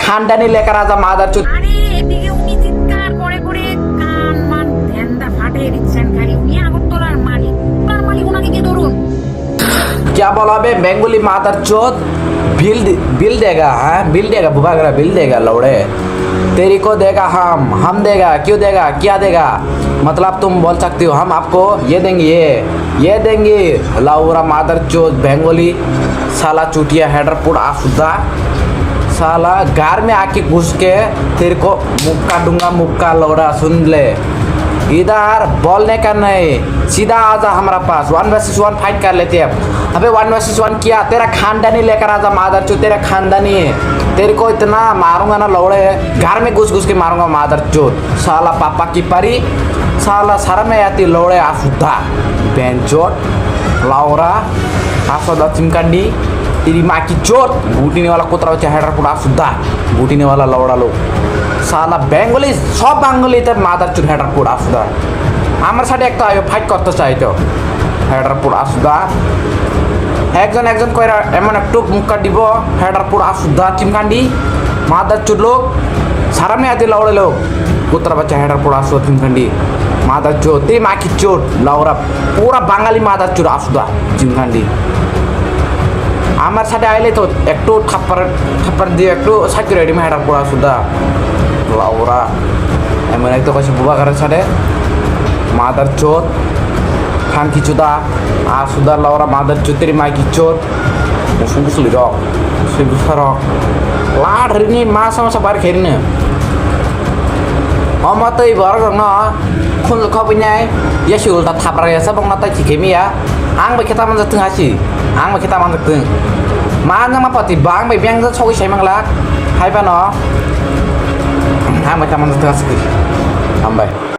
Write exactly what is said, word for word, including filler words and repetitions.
খানদানি লেকার রাজা মাদার চোদ। আরে, এদিকে উনি চিৎকার করে করে কান মান ধ্যানদা ফাটিয়ে দিচ্ছেন খালি। উনি আগরতলার মালিক। তার মালিক ওনাকে গিয়ে ধরুন। क्या बोला बे, बेंगोली मादरचोद? बिल दे-, बिल देगा, हाँ? बिल देगा, बुबागरा बिल देगा, लौड़े। तेरी को देगा हम, हम देगा, क्यों देगा, क्या देगा? मतलब तुम बोल सकते हो, हम आपको ये देंगे, ये, ये देंगे। लौरा मादरचोद, बेंगोली, साला चुटिया हेडर पुड़ आफुदा। साला घर में आके घुस के तेरे को मुक्का दूंगा, मुक्का लौड़ा, सुन ले। इधर बोलने का नहीं, सीधा आजा हमारा पास, वन वर्सेस वन फाइट कर लेते हैं। अबे वन वर्सेस वन किया, तेरा खानदानी लेकर आजा मादरचोद, तेरा खानदानी है। तेरे को इतना मारूंगा ना लौड़े, घर में घुस घुस के मारूंगा मादरचोद। साला पापा की परी, साला शर्म नहीं आती लौड़े आफुदा। बेंचोद, लौड़ा, आफुदा चिमकांडी, तेरी माँ की चोद, बूटी ने वाला कुतरा बच्चा हेडर पुड़ आफुदा, बूटी ने वाला लौड़ा लोग। साला बेंगोली, सब बेंगोली ते मादरचोद हेडर पुड़ आफुदा। আমার সাথে একটা আয়ো ফাইট করতে চাই তো। হেডার পুরা আসুদা। একজন একজন কইরা এমন একটু মুক্কা দিব, হেডার পুরা আসুদা চিমকান্ডি। মাদার চুদ লোক, সারা মেয়াদি লাউড়ে লোক। কুত্তার বাচ্চা হেডার পুরা আসুদা চিমকান্ডি। মাদার চুদ, তুই মা কি চুদ, লাউড়া। পুরা বাঙালি মাদার চুদ আসুদা চিমকান্ডি। আমার সাথে আইলে তো একটু থাপ্পড়, থাপ্পড় দিয়ে একটু সাইড করে দিমু হেডার পুরা আসুদা। লাউড়া। এমন একটা কইছে বুবাগারের সাথে। মাদার চোদ। খান কি চুদা। আসুদা লাউড়া মাদার চুদ তেরি মাই কি চোদ। Musu musu lirok. Sui busarok. Lar rini masa masa bar khairine. Omo tei borok rokno khunju khobinai. Yasi ulta thapra yasa bongna tai chikhe miya. Ang bai khe ta manjak thung hasi. Ang bai khe ta manjak thung. Ma nang ma pati ba ang bai beng jak sogwi sai manglak. Hai bano. Ang bai ta manjak thung hasi. Hambai.